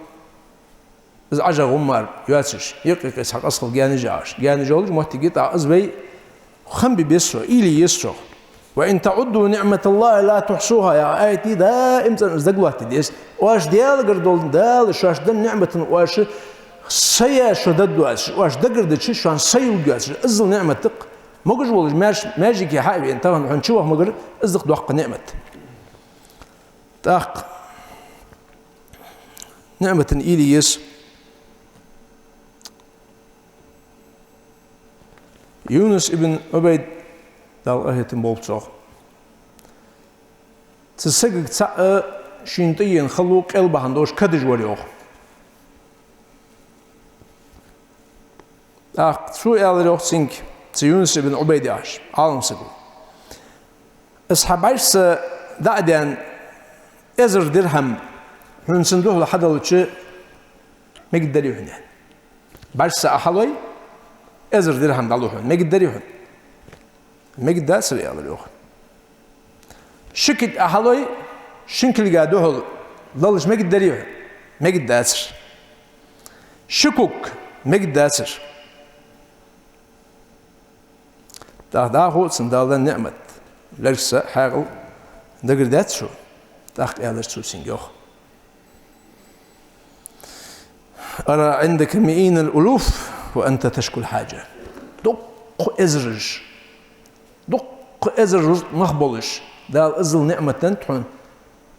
из Ӏажа гӀум мара йоацаш, юкъе-юкъе цхьа къаьстта гаьнаш яхаш. Гаьнаш йолаш моттиг я, тӀаккха из вай хам бе беза цох, уйла е еза цох. «وإن تعدوا نعمة الله لا تحصوها» яха аят я, даим цӀена из дагалоаттаде деза. Оаш Даьлагара дола, Дала шоашта денна ниӀматаш оаш сая шо дергдоацаш, оаш дагардича шоана сая юргдоацаш, иззал ниӀмат да-кх. Могаш волаш маьж-, маьждиге хьа а вена, тахан хьона чу ваха магар, из да-кх доккха ниӀмат. ТӀаккха ниӀмата уйла е еза. Юнус ибн Ӏубайд, Дала къахетам болба цох, цу сагага цаӀ шийна тӀаена хало къел бахьан долаш кадаш вар, йоах. ТӀаккха цо аьлар, йоах, цунга, цу Юнус ибн Ӏубайда яхаш, Ӏалам саго: «Из хьа бӀаьшса дӀа а даьнна, эзар дирхьам хьона цунна духьала хьаделча, мегаргдарий хьона?» БӀаьшса Ӏа хьалой, эзар дирхьам дӀалу хьона, мегаргдарий хьона? Мегаргдацар, аьлар, йоах. Ши кулг Ӏа хьалой, шин кулга духьала лелаш мегаргдарий хьона? Мегаргдацар. Ши куг? Мегаргдацар. ТӀаккха дӀахо цунна Дала денна ниӀмат, лергса, хьаькъал дагардаьд цо. ТӀаккха аьлар цо цунга, йоах: «أرى عندك مئين الألوف وأنت تشكو الحاجة». Дуккха эзараш, дуккха эзар рузкъ нах болаш, Дала иззал ниӀмат деннад хьона,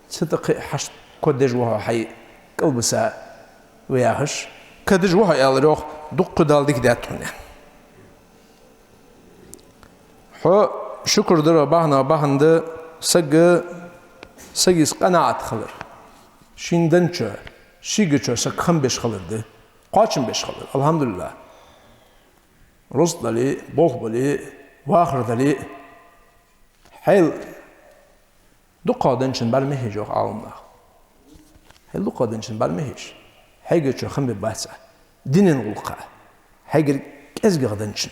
цу тӀа кхы а хьашт коддеш ва хьо, хьай кӀалбиса ва яхаш, кадаш ва хьо, аьлар, йоах, дуккха Дала дика даьд хьона. Хьо шукр дара бахьан, бахьан да сага, сагӀийца къанаӀат хилар. Шийна деннача, шийгача саг хам беш хилар да. Кхоачам беш хилар. АлхьамдулиллахӀ. Рузкъ дале, болх бале, вахар дале, хьайл дукхагӀа денначун бӀарга ма хьежа, йоах Ӏаламнаха. Хьайл дукхагӀа денначун бӀарга ма хьежа. Хьайгача хам бергбац Ӏа. Дунен гӀулакха. Хьайгара кӀезигагӀа денначун.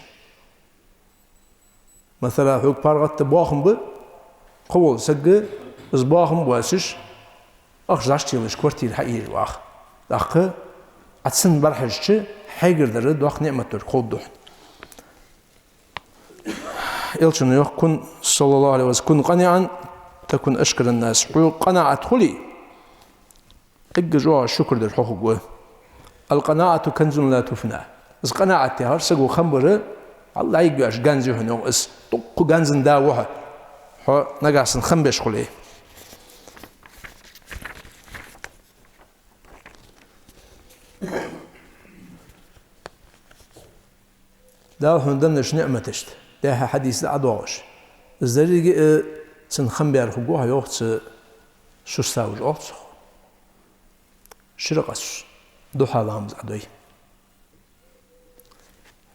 Масала, хьога паргӀата боахам ба, кхывола саг, из боахам боацаш, ахча дӀачутелаш квартира хьаийраш ваха. ТӀаккха Ӏа цунна бӀарахьежача, хьайгара дар доккха ниӀмат долга ховргда хьона. Элчано йоах: «كن», صلى الله عليه وسلم, «كن قانعا تكن أشكر الناس». Хьо къанаӀат хуле, эггара чӀоагӀа шукр деш хьо хургва. «القناعة كنز لا يفنى». Из къанаӀат яхар саго хам бар, Аллахьа йига йоацаш ганз я хьона, йоах, из дуккха ганза да ва хьо, хьо нагахьа санна хам беш хуле. Дала хьона деннача ниӀматашта, дехьа хьадис да ӀодоагӀаш, из деррига а цунна хам баьр хургва хьо, йоах, цу сустав уж оалаш цох. Шира къаьстта духьа ламаз Ӏодой.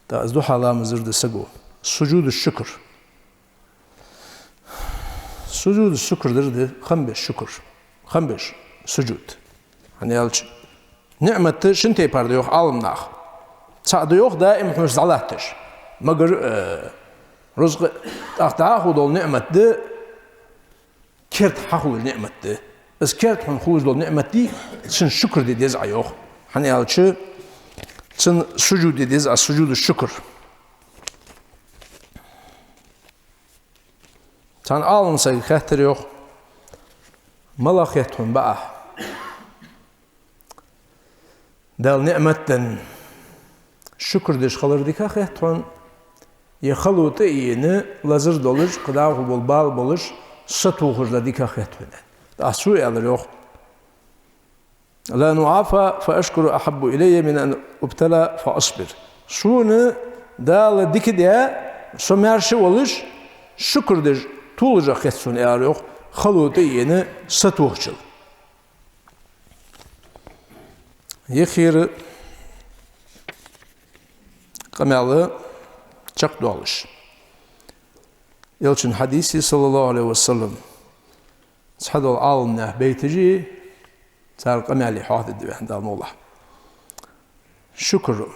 ТӀаккха из духьа ламаз дер да саго. سجود الشكر. سجود الشكر дер да хам беш шукр. Хам беш сужуд. ХӀана аьлча, ниӀмат шин тайпара да йоах Ӏаламнаха. ЦаӀ да йоах даим хьона из дӀалатташ. Магар, э, рузкъа, тӀаккха дӀахо дола ниӀмат да, керда хьахулаш ниӀмат да. Из керда хьона хулаш дола ниӀмат да, цунна шукр де деза Ӏа йоах. ХӀана аьлча, цунна сужуд де деза Ӏа, سجود الشكر. Цхьан Ӏаламсага хаьттар йоах: «МалагӀа хет хьона бакъахьа? Дала ниӀмат денна, шукр деш хилар дика хет хьона, е хало тӀаена, лазар долаш, кхы дӀахо бола бала болаш, сатохаш дар дика хет хьона?» ТӀаккха цо аьлар йоах: «لأن أعافى فأشكر أحب إلي من أن أبتلى فأصبر». Сона Дала дика даь, со маьрша волаш, шукр деш, тоалашагӀа хет сона, аьлар йоах, хало тӀаена сатохачул. Юххера къамаьл чакхдоалаш. Элчан хьадиси, صلى الله عليه وسلم, цхьадола Ӏаламнаьха байташи, цар къамаьли хьоахадергда вай, Дала мукъ лахь. Шукр.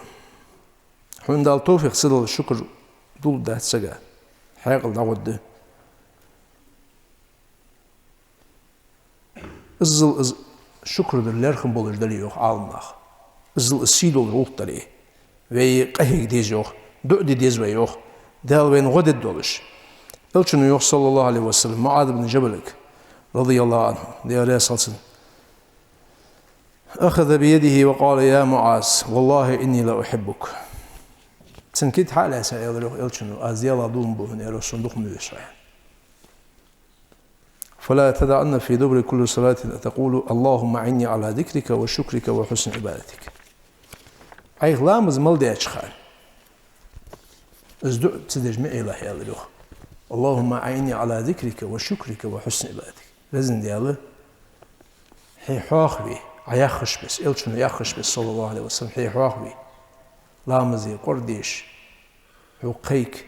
Хьона Дала товфикъ ца дале, шукр дулларгдац сага. Хьаькъал дӀагӀоргда. Иззал из шукр дар лерхӀам болаш дале, йоах Ӏаламнаха. Иззал из сий долаш гӀулакх дале, вай къахьега деза йоах, дуӀа де деза вай йоах, Дала вайна гӀо дергдолаш. Элчано йоах, صلى الله عليه وسلم, МуӀаз ибн Джабалага, رضي الله عنه, Даьла раьза хилва цунна: «أخذ بيده وقال: يا معاذ، والله إني لأحبك». Цун кид хьа а лаьца, аьлар йоах Элчано: «Аз Даьлах дув буъ хьона, — аьлар, — сона дукха ма веза хьо». «فلا تدعن في دبر كل صلاة أن تقول: اللهم أعني على ذكرك وشكرك وحسن عبادتك». Ӏайха ламаз мел даьча хана из дуӀа ца деш ма Ӏелахь, аьлар йоах. «اللهم أعني على ذكرك وشكرك وحسن عبادتك». Везан Даьла, хье хьоахаве, Ӏа яххача беса, Элчано яххача беса, صلى الله عليه وسلم, хье хьоахаве, ламазе кӀордеш, хьо кхайка.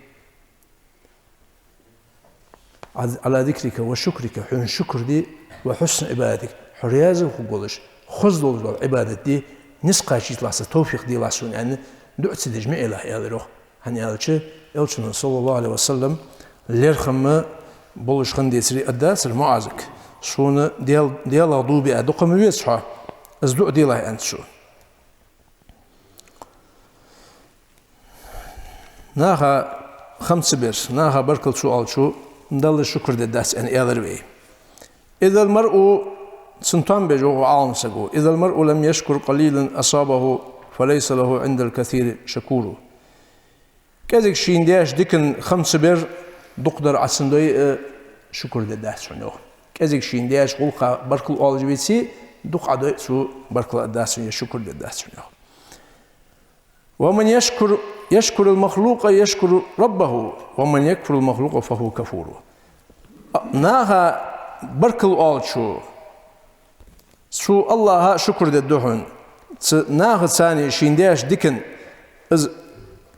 «على ذكرك وشكرك», хьона шукр де, «وحسن عبادتك», хьо раьза хургволаш, хоза долаш дола Ӏибадат де, низ кхачийталахь са, товфикъ делахь сона, аьнна, дуӀа ца деш ма Ӏелахь, аьлар йоах. ХӀана аьлча, Элчано, صلى الله عليه وسلم, лерхӀам болаш хиннадацаре аргдацар МуӀазага: «Сона Даьл-, Даьлах дув биа дукха ма веза хьо, из дуӀа делахь», аьннад цо. Наха хам ца бер, наха баркал цо аьлча, Далла шукр дергдац аьнна аьлар вай. «إذا المرء», цун тоам беш ва укх Ӏаламсаго: «إذا المرء لم يشكر قليلا أصابه فليس له عند الكثير شكور». КӀезига шийна даьча дикан хам ца бер, дукха дар Ӏа цунна дой а, шукр дергдац хьона, йоах. КӀезига шийна даьча гӀулакха баркал оалаш веце, дукха Ӏа дой а, цо баркал аргдац хьона, е шукр дергдац хьона, йоах. «ومن يشكر، يشكر المخلوق يشكر ربه، ومن يكفر المخلوق فهو كفور». Наха баркал оалачо, цо Аллахӏа шукр дергда хьона. Цу наха царна шийна даьча дикан, из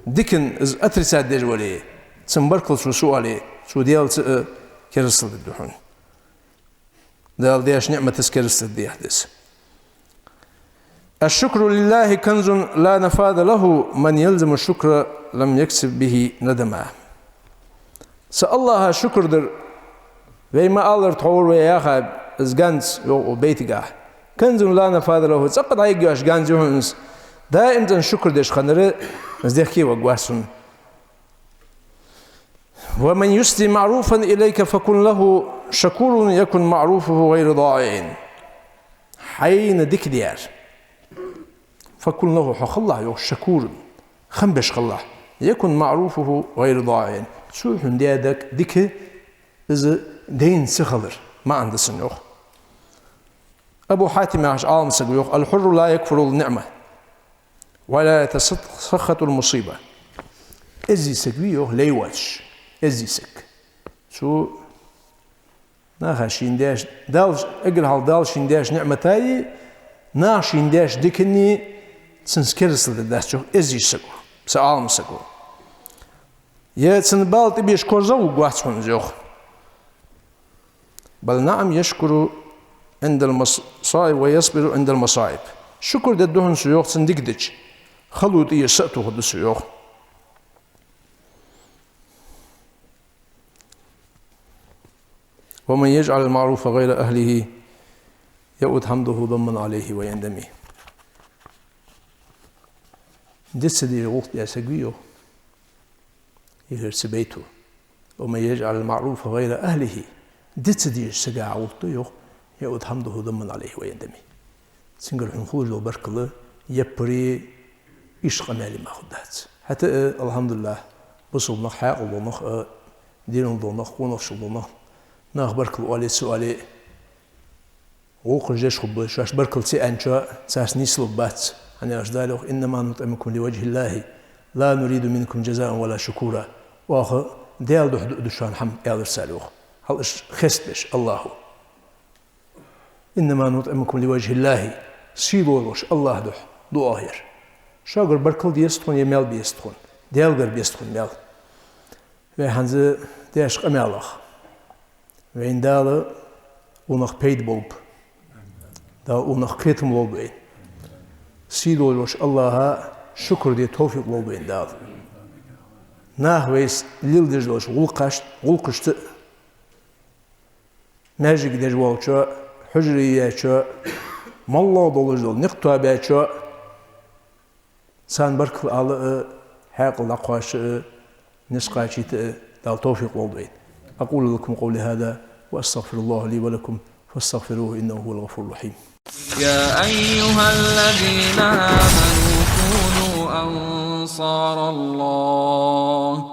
дикан, из отрицать деш вале, цунна баркал цо ца оале, цо Даьлаца а керастал дергда хьона. Дала даьча ниӀматаца керастал дехьа деза. «الشكر لله كنز لا نفاد له، من يلزم الشكر لم يكسب به ندما». Цу Аллахӏа шукр дар, вай ма аллара тхьовра вай яха, из ганз, йоах укх байтагахь. «كنز لا نفاد له», цӀаккха дӀайига йоацаш ганз я хьона из. Даим цунна шукр деш хиннар, из дехке варгвац хьона. ومن يسد معروفا إليك فكن له شكور يكن معروفه غير ضائع. Хьайна дика даьр. فكن له, хьо хилалахь, йоах, شكورا, хам беш хилалахь. يكن معروفه غير ضائع. Цо хьона даь даг дика, из дайна ца хилар маӀан да цун, йоах. Абу Хьатим яхаш Ӏалам саго йоах: الحر لا يكفر النعمة ولا يتسخط المصيبة. Эзди саг вий, йоах, лай воацаш. Эзди саг. Цо наха шийна даьча, Дала, эггара хьалха Дала шийна даьча ниӀматаи, наха шийна даьча дикани цунца керастал дергдац, йоах, эздийча саго, цу Ӏалам саго. Е цун бала тӀабеш корзагӀваргвац хьона из, йоах. بل نعم يشكر عند المصائب ويصبر عند المصائب. Шукр дергда хьона цо, йоах, цунна дика дича. Хало тӀаеш са а тохаргда цо, йоах. ومن يجعل المعروف غير أهله يعد حمده ذما عليه ويندم. Дика ца деш гӀулакх даь саг вий, йоах, йихир цу байту. ومن يجعل المعروف غير أهله. Дика ца деш сага гӀулакх да, йоах, يعد حمده ذما عليه ويندم. Цунгара хьона хулаш дола баркал яппари иштта къамаьли мара хургдац. ХӀаьта а, алхьамдулиллахӀ, бусалба нах, хьаькъал бола нах а, динал дола нах, къонахчал дола нах, наха баркал оале а, ца оале а, гӀулакхаш деш хургба, шоашта баркал ца аьнначоа царца нийслургбац. ХӀана аьлча Дала йоах: إنما نطعمكم لوجه الله لا نريد منكم جزاء ولا شكورا. Оаха Даьла духьа дуа ду шоана хӀама, аьлар цар, йоах. Хьал уж хестабеш АллахӀо. إنما نطعمكم لوجه الله. Сийле волаш АллахӀа духьа ду оаха ер. Шугара баркал деза тхона е маьл беза тхона? Даьлагара беза тхона маьл. Вай хӀанз деш къамаьлах вайна Дала укхунах пайда болба. Дала укхунах кхетам лолба вайна. Сийле волаш АллахӀа шукр де товфикъ лолба вайна Дала. Наха вайца леладеш долча гӀулакхаш-, гӀулакхашта а, маьждиг деш волчо, хьужаре яьчо, моллагӀа долаш дола никъ тоабаьчо, царна баркал ала а, хьаькъал дӀакхоачаш а, низ кхачийта а Дала товфикъ лолда вайна. أقول لكم قولي هذا وأستغفر الله لي ولكم فاستغفروه إنه هو الغفور الرحيم. يا أيها الذين آمنوا كونوا أنصار الله.